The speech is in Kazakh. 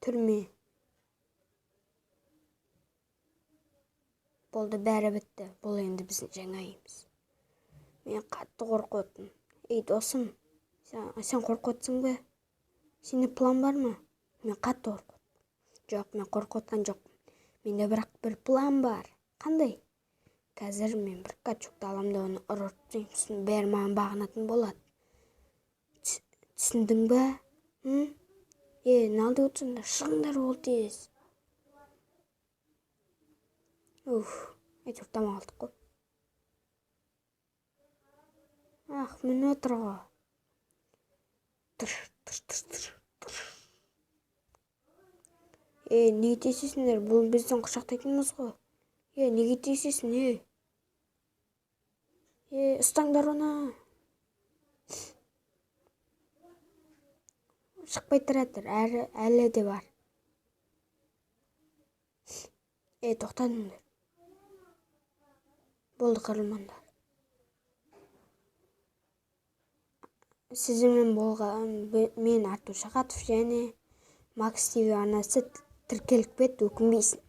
Түрме. Болды, бәрі бітті. Бұл енді біздің жаңа үйіміз. Мен қатты қорқып отырмын. Ей, досым, сен қорқып отырсың ба? Сенде план бар ма? Мен қатты қорқып отырмын. Жоқ, мен қорқып отқан жоқпын. Менде бірақ бір план бар. Қандай? Қазір мен бір качокты аламын да оны ұрып тастаймын. Сосын бәрі маған бағынатын болады. Түсіндің ба? Е, не алды отырсыңдар? Шығыңдар ол тез. Уф, әйтеуір тамақ алдық қой. Ах, міне отыр ғой. Тыш, тыш, тыш, тыш, тыш. Е, неге тиісесіңдер? Бұл біздің құшақтайтынымыз ғой. Е, неге тиісесің, е? Е, ұстаңдар оны. Шықпай тұра тұр, әлі де бар. Е, тоқтадыңдар. Болды, қырылмаңдар. Сіздермен болған мен Артур Шахатов және Макс ТВ арнасы. Тіркеліп кет, өкінбейсің.